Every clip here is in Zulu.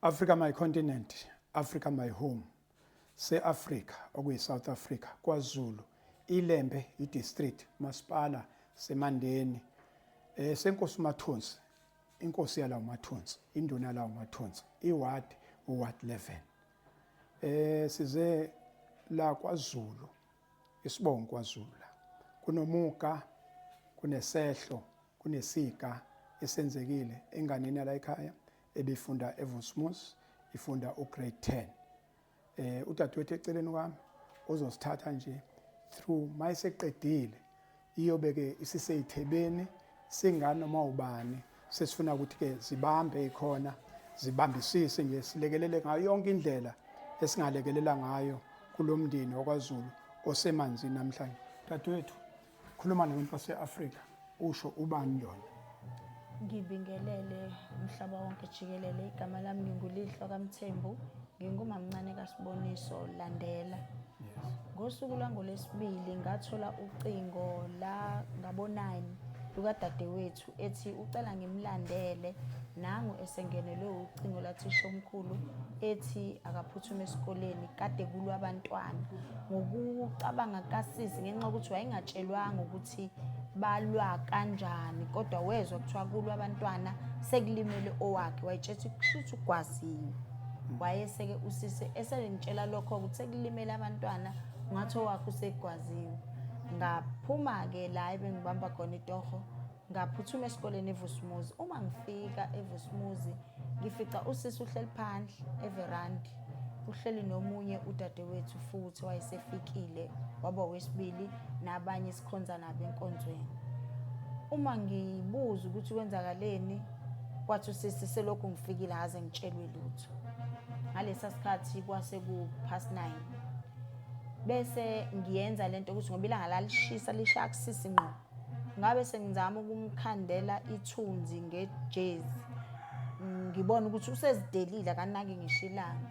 Africa my continent, Africa my home. Se-Africa okuyi-South Africa, KwaZulu, iLembe i-district, masipala seMandeni. Senkosi uMathonsi, inkosi yalawo Mathonsi, induna yalawo Mathonsi, iward uward 11. Size la KwaZulu, isibongo KwaZulu la. Kunomuga, kunesehlo, kunesiga esenzekile enganeni yala ekhaya ebifunda eVosmos, ifunda ugrade 10. Udadewethu eceleni kwami uzosithatha nje through mayiseqedile iyobe ke isiseyithebeni singanoma ubani sesifuna ukuthi ke zibambe ikhona zibambisise nje silekelele ngayo yonke indlela esingalekelela ngayo kulomndeni wakwaZulu osemanzini namhlanje. Dadewethu, khuluma nabantu base-Afrika, usho ubani lona. Ngibingelele umhlaba wonke jikelele. Igama lami nginguLihlwa kaMthembu, ngingumamncane kaSiboniso Landela. Ngosuku lwangolwesibili ngathola ucingo la ngabo-9 lukadadewethu ethi ucela ngimlandele, nangu esengenelwe ucingo lathisha omkhulu ethi akaphuthume esikoleni kade kulwa abantwana. Ngokucabanga kasisi ngenxa yokuthi wayengatshelwanga ukuthi balwa kanjani kodwa wezwa kuthiwa kulwa abantwana sekulimele owakhe, wayetshela ukuthi kushuthi ugwaziwe. Wayeseke usisi esengitshela lokho ukuthi sekulimele abantwana ngathi owakhe usegwaziwe. Ngaphuma-ke la ebengibamba khona itoho, ngaphuthuma esikoleni eVusumuzi. Uma ngifika eVusumuzi ngifica usisi uhleli phandle everandi, uhleli nomunye udadewethu futhi wayesefikile waba wesibili nabanye sikhonza nabo enkonzweni. Uma ngibuza ukuthi kwenzakaleni, kwathi usisi selokhu ngifikile akaze ngitshelwe lutho. Ngalesa sikhathi kwase ku-past 9. Bese ngiyenza lento ukuthi ngoba ilanga lalishisa lishaya kusisi ngqo. Ngabe sengizama ukumkhandela ithunzi ngejezi. Ngibona ukuthi usezidelile akanaki ngisho ilanga.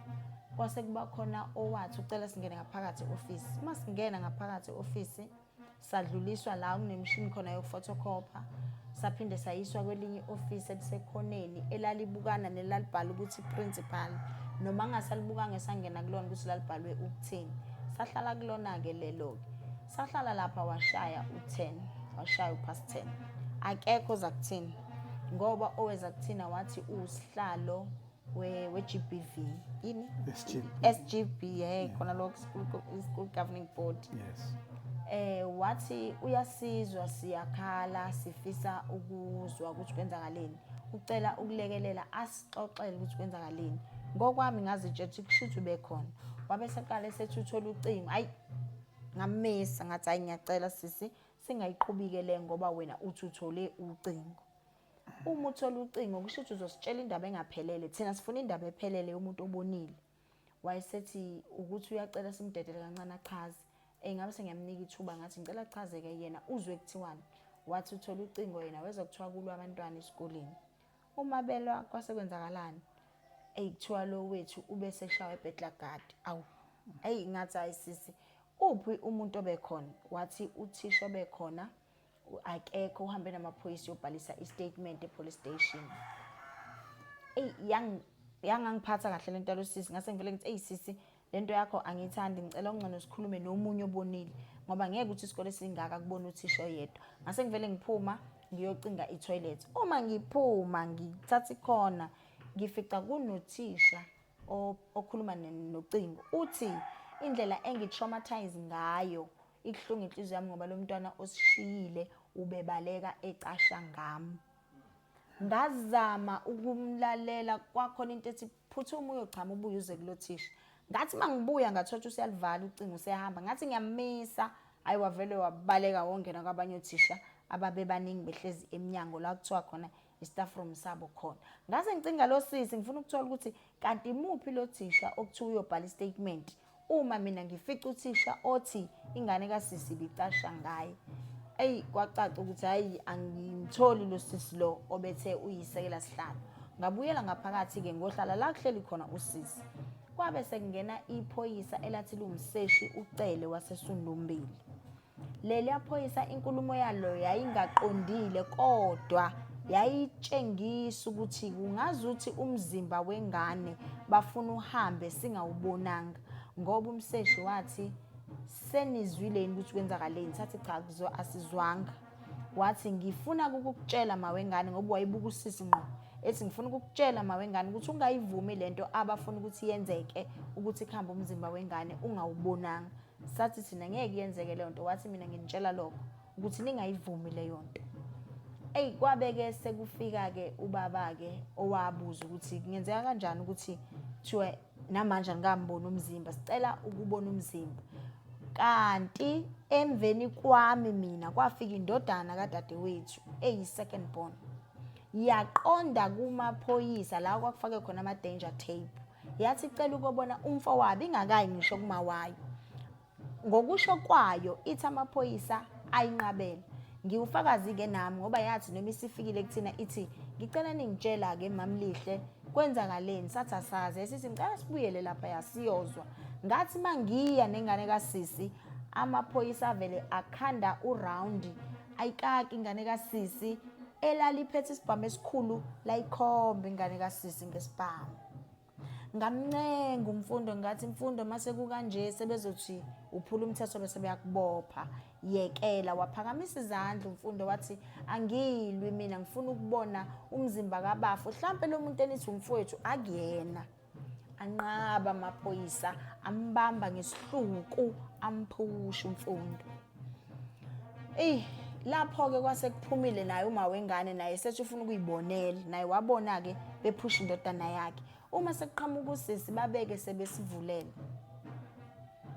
Kwase kuba khona owathi ucela singene ngaphakathi e-ofisi. Uma singena ngaphakathi e-ofisi sadluliswa la kunemishini khona yokufotokhopha, saphinde sayiswa kwelinye i-ofisi elisekhoneni elalibukana nelalibhala ukuthi principal, noma ngingasalibukanga esangena kulona ukuthi lalibhalwe ukuthini. Sahlala kulona-ke lelo-ke, sahlala lapha washaya u-10, washaya u-past 10, akekho oza kuthina ngoba oweza kuthina wathi uwusihlalo we-GBV yini SGB. SGB khona lokho school governing board. Wathi uyasizwa siyakhala, sifisa ukuzwa ukuthi kwenzakaleni, ucela ukulekelela asixoxele ukuthi kwenzakaleni. Ngokwami ngazitshela ukuthi kushuthi ubekhona. Wabe seqala esethi uthola ucingo, ayi ngamisa ngathi hayi ngiyacela sisi singayiqhubike le ngoba wena uthi uthole ucingo. Uma uthola ucingo kusho ukuthi uzositshela indaba engaphelele, thina sifuna indaba ephelele yomuntu obonile. Wayesethi ukuthi uyacela simdedele kancane achaze. Ngabe sengiyamnika ithuba ngathi ngicela achazeke yena uzwe kuthiwani. Wathi uthola ucingo yena wezwa kuthiwa kulwa abantwana esikoleni. Uma belwa kwase kwenzakalani? Eyi kuthiwa lo wethu ubeseshawa ebhetla guard. Awu, eyi ngathi hayi sisi, uphi umuntu obekhona? Wathi uthisha obekhona akekho, uhambe namaphoyisa uyobhalisa i-statement e-police station. Eyi yangangiphatha kahle lento yalo sisi, ngase ngivele ngithi eyi sisi lento yakho angiyithandi, ngicela ungcono sikhulume nomunye obonile ngoba ngeke ukuthi isikole singaka kubona uthisha oyedwa. Ngase ngivele ngiphuma ngiyocinga i-toilet. Uma ngiphuma ngithatha ikhona ngifica kunothisha okhuluma nocingo, uthi indlela engi-traumatize ngayo ibuhlungu inhliziyo yami ngoba lo mntwana osishiyile ubebaleka ecasha ngami. Ngazama ukumlalela, kwakhona into ethi phuthuma uyochama ubuye uze kulo thisha. Ngathi mangibuya ngathola ukuthi useyalivala ucingo useyahamba, ngathi ngiyamisa, hayi wavele wabaleka wongena kwabanye othisha ababebaningi behlezi emnyango la kuthiwa khona i-staff room sabo khona. Ngase ngicinga lo sisi ngifuna ukuthola ukuthi kanti imuphi lo thisha okuthiwa uyobhala i-statement uma mina ngifica uthisha othi ingane kasisi ibicasha ngaye. Eyi kwacaca ukuthi hayi angimtholi lo sisi lo obethe uyisekela sihlalo. Ngabuyela ngaphakathi-ke ngohlala la kuhleli khona usisi. Kwabe sekungena iphoyisa elathi liwumseshi uCele waseSundumbili. Leliya phoyisa inkulumo yalo yayingaqondile kodwa Yayitshengisa ukuthi kungazuthi umzimba wengane bafuna uhambe singawubonanga ngoba umseshi wathi senizwile yini ukuthi kwenzakaleni sathi cha asizwanga wathi ngifuna ukukutshela mawengane ngoba wayibuka usisi ngqo ethi ngifuna ukukutshela mawengane ukuthi ungayivumi lento abafuna ukuthi yenzeke ukuthi kuhambe umzimba wengane ungawubonanga sathi thina ngeke yenzeke leyo nto wathi mina nginitshela lokho ukuthi ningayivumi leyo nto eyi kwabe-ke sekufika-ke ubaba-ke owabuza ukuthi kungenzeka kanjani ukuthi kuthiwa namanje angikamboni umzimba sicela ukubona umzimba kanti emveni kwami mina kwafika indodana kadadewethu eyi-second born yaqonda kumaphoyisa la kwakufake khona ama-danger tape yathi icela ukobona umfowabo ingakayi ngisho kumawayo Ngokusho kwayo ithi amaphoyisa ayinqabela. Ngiwufakazi-ke nami ngoba yathi noma isifikile kuthina ithi ngicela ningitshela-ke mamlihle kwenzakaleni sathi asazi yasithi ngicela sibuyele lapha yasiyozwa ngathi mangiya nengane kasisi amaphoyisa avele akhanda urawundi ayikaki ingane kasisi elaliphethe isibhamu esikhulu layikhomba ingane kasisi ngesibhamu Ngamncenga uMfundo ngathi Mfundo mase kukanje sebezothi uphula umthetho bese beyakubopha yekela waphakamisa izandla uMfundo wathi angilwi mina ngifuna ukubona umzimba kabafo hlampe lo muntu enithi umfowethu akuyena anqaba amaphoyisa ambamba ngesihluku amphusha uMfundo eyi lapho-ke kwase kuphumile naye uma wengane naye sethi ufuna ukuyibonela naye wabona-ke bephusha indodana yakhe uma sekuqhamuka usisi babeke sebesivulela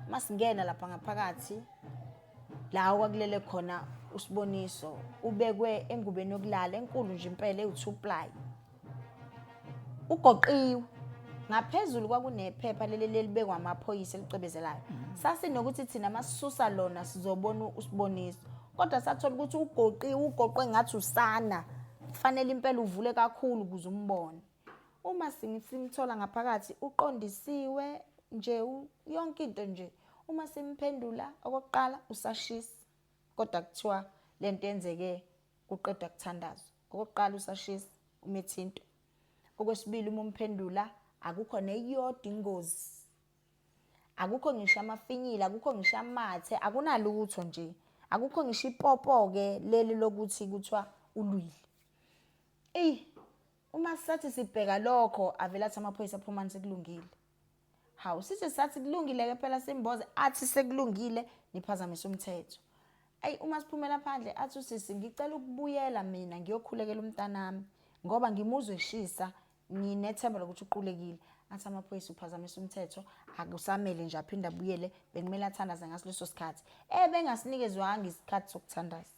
uma singena lapha ngaphakathi la kwakulele khona usiboniso ubekwe engubeni yokulala enkulu nje impela ewu-two ply ugoqiwe ngaphezulu kwakunephepha leli lelibekwa amaphoyisa elicwebezelayo mhm. sasinokuthi thina masisusa lona sizobona usiboniso kodwa sathola ukuthi ugoqiwe ugoqwe ngathi usana kufanele impela uvule kakhulu ukuze umbone uma simthola ngaphakathi uqondisiwe nje yonke into nje uma simphendula okokuqala usashisa kodwa kuthiwa lento yenzeke kuqedwa kuthandazwa okokuqala usashisa umethinto okwesibili uma umphendula akukho neyodwa ingozi akukho ngisho amafinyila akukho ngisho amathe akunalutho nje akukho ngisho ipopo-ke leli lokuthi kuthiwa ulwile eyi uma sisathi sibheka lokho avele athi amaphoyisa aphumani sekulungile Hawu sithi sathi kulungile ke phela simboze athi sekulungile niphazamise umthetho. Ayi uma siphumela phandle athi usisi ngicela ukubuyela mina ngiyokhulekela umntanami ngoba ngimuzwe eshisa nginethemba lokuthi uqulekile. Athi amaphoyisa uphazamisa umthetho akusamele nje aphinde abuyele bekumele athandaze ngaso leso sikhathi. Ebengasinikezwanga isikhathi sokuthandaza.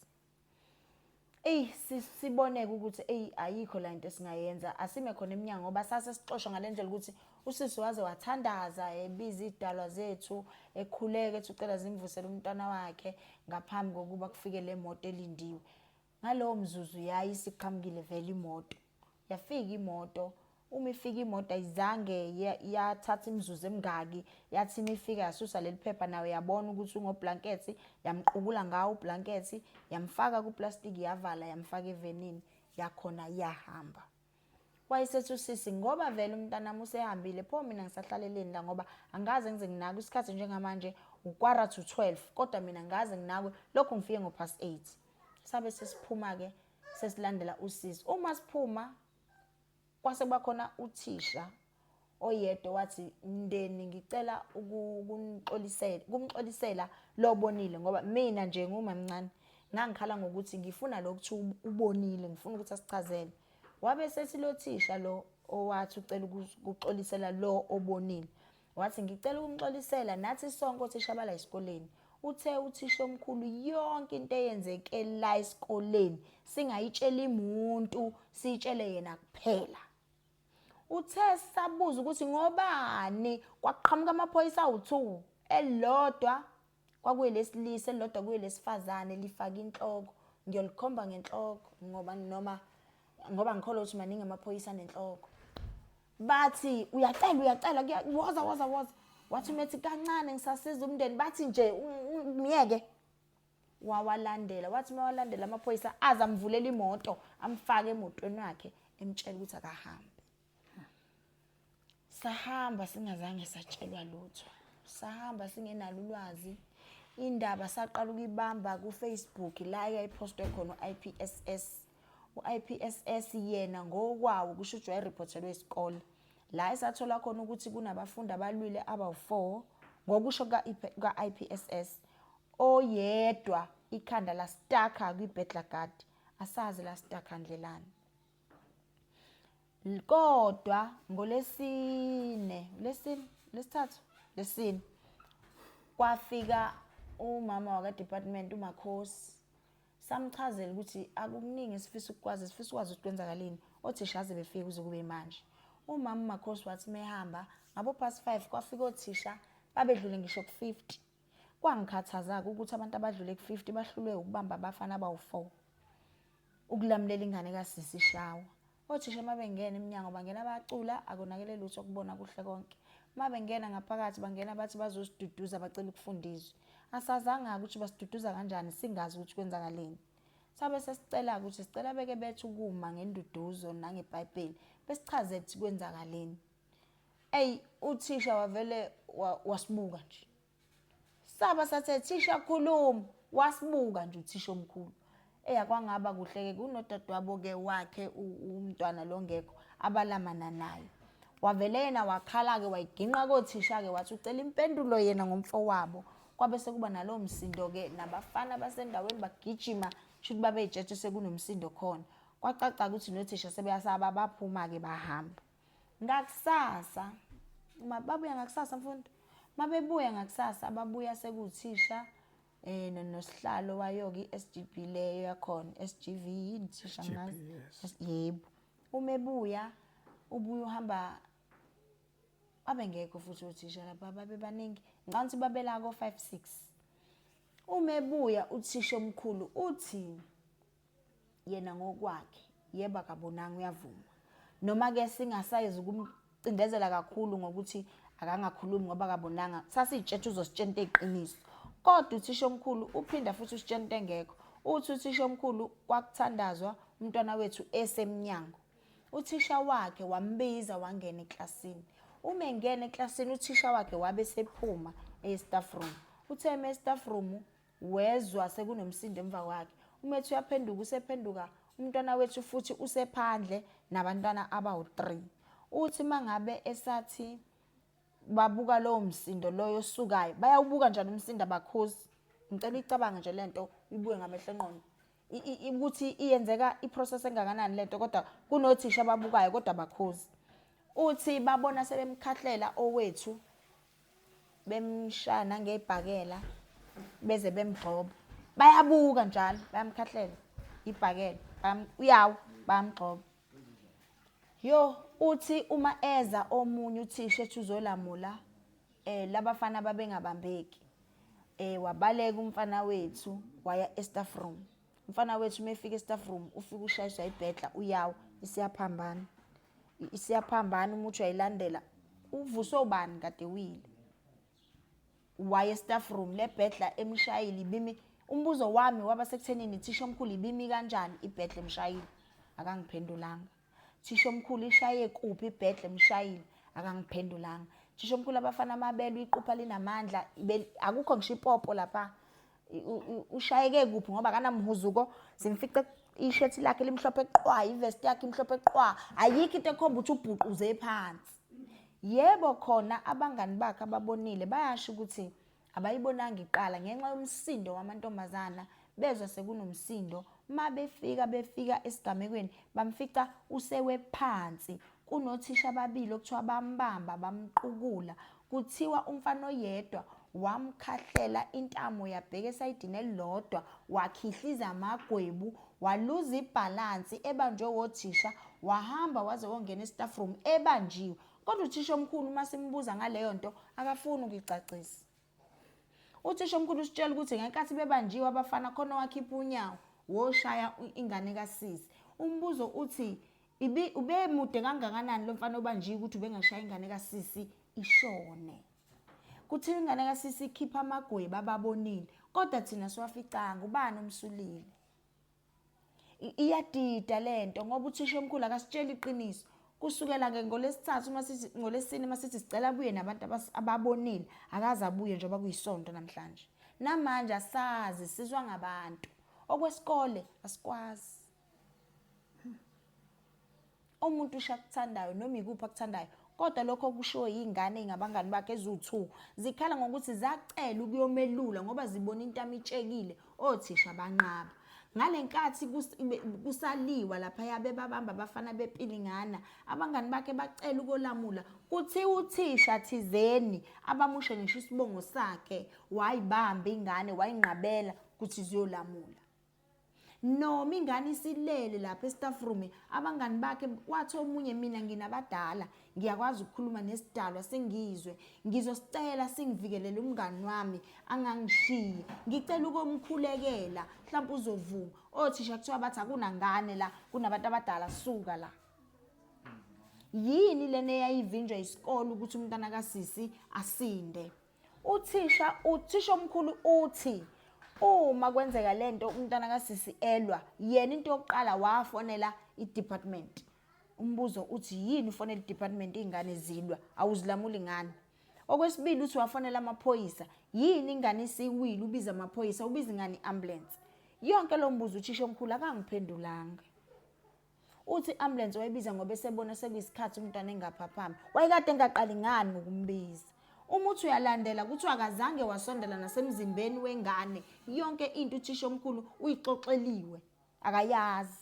Eyi siboneke ukuthi eyi ayikho la into esingayenza asime khona emnyango ngoba sase sixoshwa ngale ndlela ukuthi usisi waze wathandaza ebiza idalwa zethu ekhuleka ethi ucela zimvusele umntwana wakhe ngaphambi kokuba kufike le moto elindiwe ngalowo mzuzu yayi isiqhamukile vele imoto Yafika imoto, uma ifika imoto ayizange yathatha imizuzu emingaki, yathi uma ifika yasusa leli phepha nayo yabona ukuthi ungoblankethi, yamqukula ngawo ublankethi, yamfaka kuplastiki yavala yamfaka evenini yakhona yahamba. Wayesethi usisi ngoba vele umntanami usehambile pho mina ngisahlaleleni la ngoba angaze ngize nginakwe isikhathi njengamanje ukwara to 12 kodwa mina ngaze nginakwe lokhu ngifike ngo-past 8 sabe sesiphuma-ke sesilandela usisi uma siphuma kwase kuba khona uthisha oyedwa wathi mndeni ngicela ukunixolisela kumxolisela lobonile ngoba mina nje ngumamncane ngangikhala ngokuthi ngifuna lokhu ubonile ngifuna ukuthi asichazele wabe sethi lo thisha lo owathi ucela ukuxolisela lo obonile Wathi ngicela ukumxolisela nathi sonke othisha bala esikoleni. Uthe uthisha omkhulu yonke into eyenzeke la esikoleni singayitsheli muntu siyitshele yena kuphela. Uthe sabuza ukuthi ngobani kwaqhamuka amaphoyisa awu-2 elilodwa kwakuyelesilisa elilodwa kuyelesifazane lifaka inhloko ngiyolikhomba ngenhloko ngoba noma ngoba ngikholwa ukuthi maningi amaphoyisa anenhloko bathi uyacela uyacela woza woza woza wathi umethi kancane ngisasiza umndeni bathi nje myeke Wawalandela, wathi mawalandela amaphoyisa aze amvulela imoto, amfake emotweni yakhe, emtshela ukuthi akahambe. Sahamba singazange satshelwa lutho, sahamba singenalo ulwazi. Indaba saqala ukuyibamba ku-Facebook la eyayiphostwe khona u-IPSS. U-IPSS yena ngokwawo kusho ukuthi wayereportelwe isikole la esathola khona ukuthi kunabafundi abalwile abawu-4 ngokusho ka-IPSS, oyedwa ikhanda lastakha kwi-burglar guard, asazi lastakha ndlelani. Kodwa ngolesine, lesine, lesithathu, lesine kwafika umama waka-department uMakhosi, samchazela ukuthi akukuningi esifisa ukukwazi, sifisa ukwazi ukuthi kwenzakaleni, othisha aze befike kuze kube manje. Umama uMakhosi wathi mehamba ngabo past 5 kwafika othisha babedlule ngisho ku-50. Kwangikhathaza-ke ukuthi abantu abadlule ku-50 bahlulwe ukubamba abafana abawu-4 ukulamulela ingane kasisi ishawa. Othisha uma bengena emnyango bangena bacula, akonakele lutho kubona kuhle konke. Uma bengena ngaphakathi bangena bathi bazosiduduza bacela ukufunda izwi. Asazanga-ke ukuthi basiduduza kanjani singazi ukuthi kwenzakaleni. Sabe sesicela-ke ukuthi sicela beke bethi ukuma ngenduduzo nangeBhayibheli besichaze ukuthi kwenzakaleni. Eyi uthisha wavele wasibuka nje. Saba sathe thisha khuluma, wasibuka nje uthisha omkhulu. Eya kwangaba kuhle-ke kunodadewabo-ke wakhe umntwana lo ngekho abalamana naye. Wavele yena wakhala-ke wayiginqa kothisha-ke wathi ucela impendulo yena ngomfowabo. Kwabe sekuba nalowo msindo-ke nabafana basendaweni bagijima shuthi babey'tshetshe sekunomsindo khona. Kwacaca ukuthi nothisha sebeyasaba baphuma-ke bahamba. Ngakusasa uma babuya ngakusasa mfundo, mabebuya ngakusasa babuya sekuwuthisha eh nosihlalo wayo-ke i-SGB leyo yakhona, SGV yini thisha ngazi. Yebo. Uma ebuya ubuya uhamba babengekho futhi othisha lapha babe baningi. Ngicabanga ukuthi babela ko 5 6. Uma ebuya uthisha omkhulu uthi yena ngokwakhe yebo akabonanga uyavuma noma ke singasayizi ukumcindezela kakhulu ngokuthi akangakhulumi ngoba akabonanga, sasiyitshetha uzositshela into eyiqiniso. Kodwa uthisha omkhulu uphinda futhi usitshela into engekho. Uthi uthisha omkhulu kwakuthandazwa umntwana wethu esemnyango, uthisha wakhe wambiza wangena eklasini. Uma engena eklasini uthisha wakhe wabe sephuma e-staff room. Uthe eme e-staff room wezwa sekunomsindo emva kwakhe. Uma ethi uyaphenduka usephenduka umntwana wethu futhi usephandle nabantwana abawu-3. Uthi mangabe esathi babuka lowo msindo loyo osukayo, bayawubuka njani umsindo abakhuzi. Ngicela uyicabange nje lento uyibuke ngamehlo enqondo ukuthi iyenzeka iprocess engakanani lento, kodwa kunothisha ababukayo kodwa abakhuzi. Uthi babona sebemkhahlela owethu bemshaya nangebhakela beze bemgxoba, bayabuka njalo bayamkhahlela ibhakela, uyawa bayamgxoba. Yo uthi uma eza omunye uthisha ethi uzolamula labafana babengabambeki, wabaleka umfana wethu waya e-staff room. Umfana wethu uma efika e-staff room ufika ushayiswa ibhedla uyawa, isiyaphambana isiyaphambana uma uthi uyayilandela uvuswe ubani kade wile waye e-staff room lebhedla emshayile ibimi. Umbuzo wami waba sekuthenini thisha omkhulu ibimi kanjani ibhedla emshayile, akangiphendulanga. Thisha omkhulu ishaye kuphi ibhedla emshayile, akangiphendulanga. Thisha omkhulu abafana amabele iqupha linamandla, akukho ngisho ipopo lapha, ushayeke kuphi ngoba akanamhuzuko. Simfice ishethi lakhe limhlophe qwa, ivest yakhe imhlophe qwa, ayikho into ekhomba ukuthi ubhuquze phansi. Yebo khona abangani bakhe ababonile bayasho ukuthi abayibonanga iqala ngenxa yomsindo wamantombazana, bezwa sekunomsindo. Uma befika befika esigamekweni bamfica usewe phansi, kunothisha ababili okuthiwa bambamba bamqukula. Kuthiwa umfana oyedwa wamkhahlela intamo yabheka esayidini elilodwa, wakhihliza amagwebu, waluza ibhalansi ebanjwe wothisha, wahamba waze wongena e-staff room ebanjiwe. Kodwa uthisha omkhulu uma simbuza ngaleyo nto akafuni ukuyicacisa. Uthisha omkhulu usitshela ukuthi ngenkathi bebanjiwe abafana khona owakhipha unyawo woshaya ingane kasisi. Umbuzo uthi ubemude kangakanani lo mfana obanjiwe ukuthi ubengashaya ingane kasisi ishone. Kuthiwa ingane kasisi ikhipha amagwebu ababonile. Kodwa thina siwaficanga ubani omsulile. Iyadida lento ngoba uthisha omkhulu akasitsheli iqiniso. Kusukela ke ngolesithathu uma sithi ngolesine uma sithi sicela abuye nabantu ababonile akaze abuye njengoba kuyisonto namhlanje. Namanje asazi sizwa ngabantu. Okwesikole asikwazi. Umuntu usho akuthandayo noma ikuphi akuthandayo kodwa lokho okushiwo yingane ingabangani bakhe eziwu-2 zikhala ngokuthi zacela ukuyomelula ngoba zibona intamo itshekile othisha banqaba ngale nkathi kusaliwa laphaya bebabamba abafana bepilingana abangani bakhe bacela ukolamula kuthiwa uthisha thizeni abamushe ngisho isibongo sakhe wayibamba ingane wayinqabela ukuthi ziyolamula Noma ingane isilele lapha estaff room abangani bakhe wathi omunye mina nginabadala ngiyakwazi ukukhuluma nesidalwa sengizwe ngizosicela singivikelele umngani wami angangishiyi ngicela ukomkhulekela mhlawumbe uzovuma othisha kuthiwa bathi akunangane la kunabantu abadala suka la yini lena eyayivinjwa isikole ukuthi umntana kasisi asinde Uthisha uthisha omkhulu uthi uma kwenzeka lento umntwana kasisi elwa yena into yokuqala wafonela i-department umbuzo uthi yini ufonela i-department iy'ngane zilwa awuzilamuli ngani okwesibili uthi wafonela amaphoyisa yini ingane isiwile ubiza amaphoyisa ubiza ingane i-ambulance yonke lo mbuzo uthisha omkhulu akangiphendulanga Uthi i-ambulance wayibiza ngoba esebona sekuyisikhathi umntwana engaphaphami. Wayekade engaqali ngani ngokumbiza. Uma uthi uyalandela kuthiwa akazange wasondela nasemzimbeni wengane. Yonke into uthisha omkhulu uyixoxeliwe. Akayazi.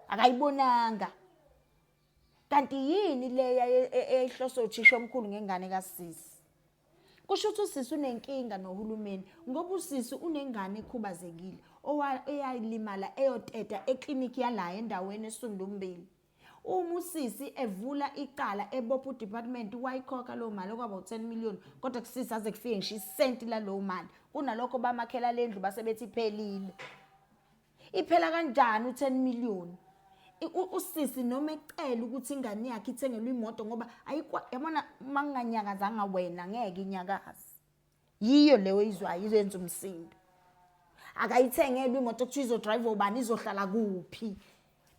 Akayibonanga. Kanti yini le eyayihloswe uthisha omkhulu ngengane kasisi? Kusho ukuthi usisi unenkinga nohulumeni ngoba usisi unengane ekhubazekile eyalimala eyoteta eklinikhi yala endaweni eSundumbili. Uma usisi evula icala ebopha udepartment wayikhokha leyo mali okwaba u-10 million kodwa kusisi aze kufike ngisho isenti lalowo mali. Kunalokho bamakhela le ndlu base bethi iphelile. Iphela kanjani u-10 million? Usisi noma ecela ukuthi ingane yakhe ithengelwe imoto ngoba ayikwa yabona uma kunganyakazanga wena ngeke inyakaze. Yiyo leyo izwayo izenza umsindo. Akayithengelwe imoto kuthiwa izodrive ubani izohlala kuphi.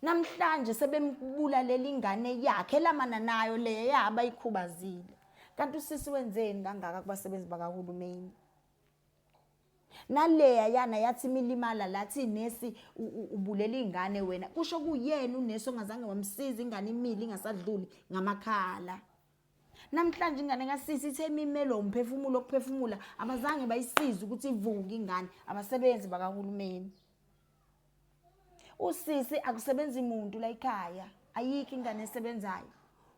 Namhlanje sebembulalela ingane yakhe elamana nayo le yaba ikhubazile. Kanti usisi wenzeni kangaka kubasebenzi bakahulumeni? Naleya yana yathi imilimala lathi nesi ubulela ingane wena kusho kuyena unesi ongazange wamsiza ingane imile ingasadluli ngamakhala namhlanje ingane kasisi ithe imimelo umphefumulo okuphefumula abazange bayisize ukuthi ivuke ingane abasebenzi bakahulumeni Usisi akusebenzi muntu la ekhaya, ayikho ingane esebenzayo.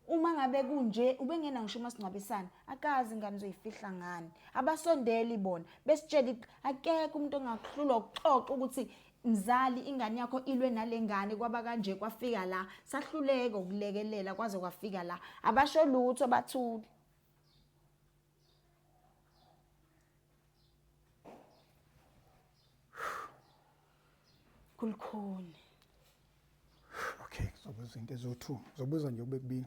Uma ngabe kunje ubengena ngisho umasingcwabisane, akazi ingane uzoyifihla ngani. Abasondeli bona, besitshela akekho umuntu ongakuhlulwa ukuxoxa ukuthi mzali ingane yakho ilwe nale ngane kwaba kanje kwafika la sahluleka ukulekelela kwaze kwafika la abasho lutho bathule Kulikhuni. Okay, ngizobuza into eziwu-two. Ngizobuza nje kube kubili.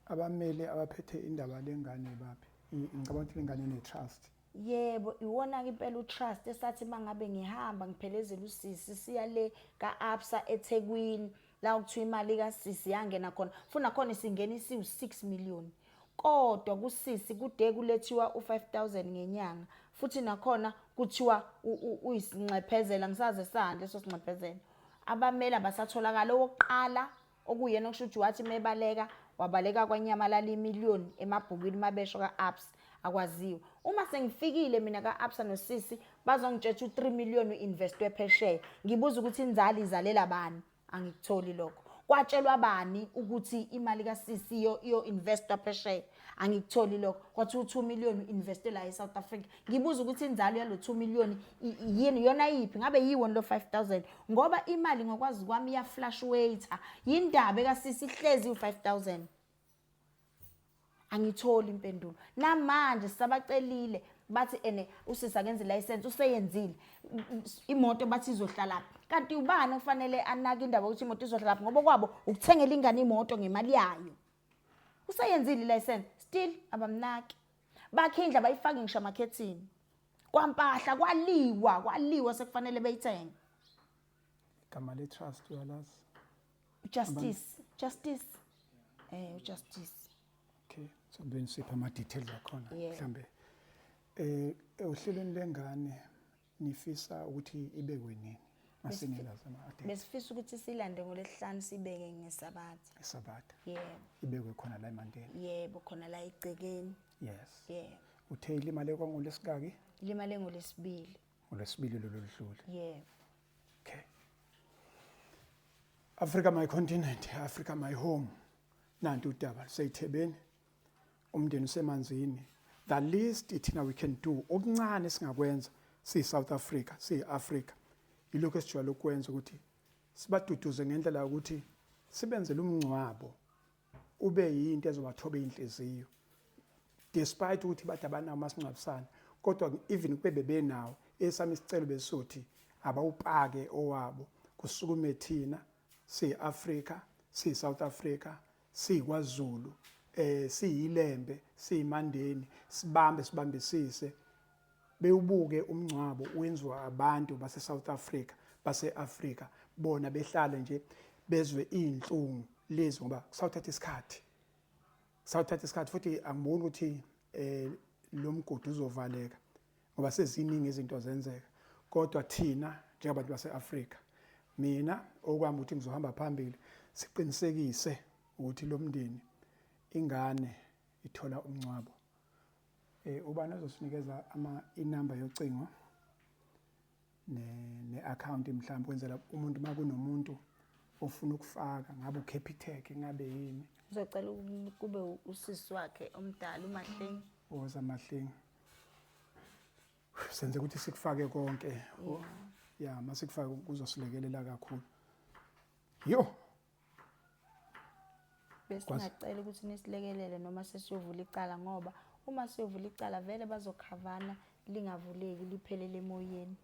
Abameli abaphethe indaba lengane baphi? Ngicabanga ukuthi lengane ine-trust. Yebo, iwona-ke impela u-trust esathi uma ngabe ngihamba ngiphelezela usisi siya le ka-Absa eThekwini la okuthiwa imali kasisi yangena khona futhi nakhona isingena isiwu-6 million kodwa kusisi kude kulethiwa u-5000 ngenyanga futhi nakhona kuthiwa uyisinxephezela ngisaze sani leso sinxephezelo abameli abasatholakala owokuqala okuyena okusho ukuthi wathi mebaleka wabaleka kwanyamalala imiliyoni emabhukwini mabesho ka-absa akwaziwa uma sengifikile mina ka-absa nosisi bazongitshetsha u-3 million u-investwe phesheya ngibuza ukuthi inzalo izalela bani angikutholi lokho kwatshelwa bani ukuthi imali kasisi iyo investwa phesheya angikutholi lokho kwathi u-2 million u-investe la e-South Africa ngibuza ukuthi inzalo yalo 2 million yini yona yiphi ngabe yiwona lo 5000 ngoba imali ngokwazi kwami iya fluctuate yindaba ekasisi ihlezi u-5000 angitholi impendulo namanje sisabacelile bathi ene usisi akenze license useyenzile imoto bathi izohlala kanti ubani okufanele anake indaba ukuthi imoto izohlala ngoba kwabo ukuthengela ingane imoto ngemali yayo useyenzile license still abamnaki bakhe indlu abayifaki ngisho amakhethini. Kwampahla kwaliwa, kwaliwa sekufanele beyithenge. Igama le-trust uyalazi? Justice, Justice. Justice. Okay, sobe nisipha ama details akhona Yeah. mhlambe. Ohlelweni lengane nifisa ukuthi ibekwe nini? Masinilazi ama date. Besifisa ukuthi silande ngolesihlanu sibeke ngeSabatha. ISabatha. Yebo. Ibekwe khona la eMandeni. Yebo, khona la egcekeni. Yes. Yebo. Uthe ilimale kwangolesingaki? Ilimale ngolesibili. Ngolesibili lolu ludlule. Yebo. Okay. Africa my continent, Africa my home. Nanti udaba seyithebeni. Umndeni usemanzini. The least thina we can do, okuncane singakwenza si South Africa, si Africa. Yilokho esijwayele ukwenza ukuthi sibaduduze ngendlela yokuthi sibenzele umngcwabo ube yinto ezobathoba inhliziyo. Despite ukuthi bathi abanawo masingcwabisane, kodwa even kube bebenawo, esami isicelo besothi abawupake owabo, kusukume thina siyi-Afrika, siyi-South Africa, siyiKwaZulu, siyiLembe, siyiMandeni, sibambe sibambisise, bewubuke umngcwabo wenziwa abantu base-South Africa, base-Afrika, bona behlale nje bezwe iy'nhlungu lezi, ngoba kusawuthatha isikhathi. Kusawuthatha isikhathi futhi angiboni ukuthi lo mgodi uzovaleka ngoba seziningi izinto zenzeka. Kodwa thina njengabantu base-Afrika, mina okwami ukuthi ngizohamba phambili siqinisekise ukuthi lo mndeni ingane ithola umngcwabo. Ubani ozosinikeza inamba yocingo ne-account mhlawumbe kwenzela umuntu uma kunomuntu ofuna ukufaka, ngabe uCapitec, ngabe yini. Ngizocela kube usisi wakhe omdala uMahlengi. Woza Mahlengi. Senze ukuthi sikufake konke. Ya, masikufake kuzosilekelela kakhulu. Yo. Besingacela ukuthi nisilekelele noma sesiyovula icala, ngoba uma siyovula icala vele bazokhavana lingavuleki liphelele emoyeni.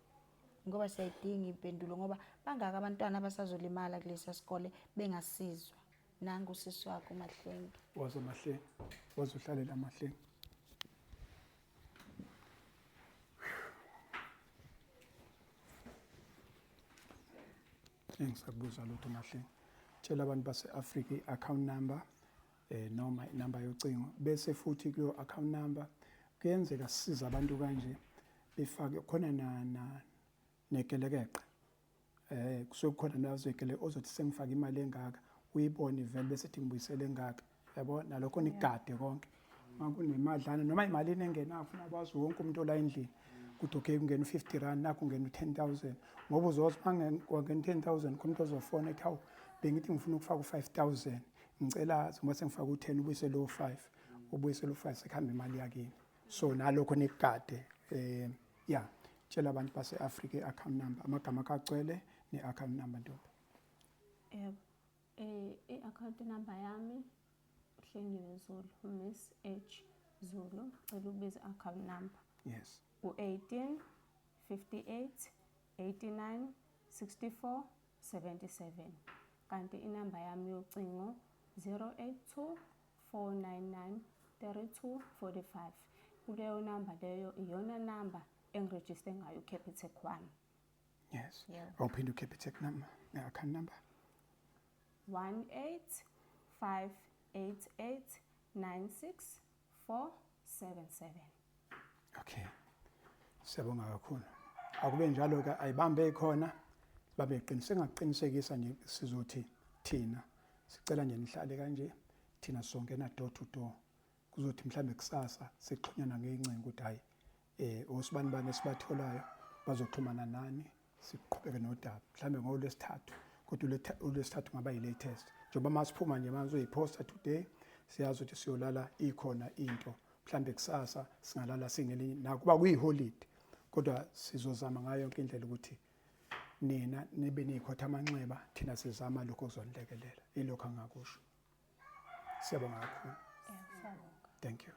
Ngoba siyayidinga impendulo, ngoba bangaka abantwana abasazolimala kulesa sikole bengasizwa. Nangu usisi wakhe uMahlengi. Woza Mahlengi. Woza uhlalela Mahlengi. Engisakubuza lutho Mahlengi. Tshela abantu base-Afrika i-account number noma inamba yocingo, bese futhi kuyo account number kuyenzeka sisiza abantu kanje befake khona na negelekeqe. Kusuke kukhona nazegele ozothi sengifaka imali engaka, uyibone vele bese ethi ngibuyisele engaka. Yabo, nalokho nigade konke. Makunemadlana noma imalini engenayo, ufuna kwazi wonke umuntu ola endlini ukuthi okay kungena u-50 rand, nakho kungena u-10,000, ngoba uzothi kwangena u-10,000 khona umuntu ozofona ethi hawu bengithi ngifuna ukufaka u-5,000, ngicela ngoba sengifaka u-10 ubuyise lo 5, ubuyise lo 5 sekuhamba imali yakini. So nalokho nigade. Ya, tshela abantu base-Afrika i-account number, amagama akho agcwele ne-account number ntombi. Yebo. I-account number yami Hlengiwe Zulu, Miss H Zulu, cela ukubiza i-account number. Yes. U-18 58 89 64 77. Kanti inamba yami yocingo 082 499 3245. Kuleyo namba leyo iyona namba engirejiste ngayo uCapitec wami. Yes. Yeah. Awuphinde uCapitec number, account number. 1858896477. Okay. Siyabonga kakhulu. Akube njalo ke, ayibambe khona babe qinise, ngaqinisekisa nje sizothi thina sicela nje nihlale kanje, thina sonke na door to door. Kuzothi mhlambe kusasa sixhunyana ngeyingcingo ukuthi hayi osibani bani esibatholayo bazoxhumana nani, siqhubeke nodaba mhlambe ngolwesithathu, kodwa ulwesithathu ngaba yi-latest. Njengoba masiphuma nje manje uzoyiposta today, siyazi ukuthi siyolala ikhona into, mhlambe kusasa singalala sinelinye, nakuba kuyiholide, kodwa sizozama ngayo yonke indlela ukuthi nina nibe nikhotha amanxeba, thina sizama lokho okuzonilekelela. Ilokho angakusho. Siyabonga kakhulu. Thank you.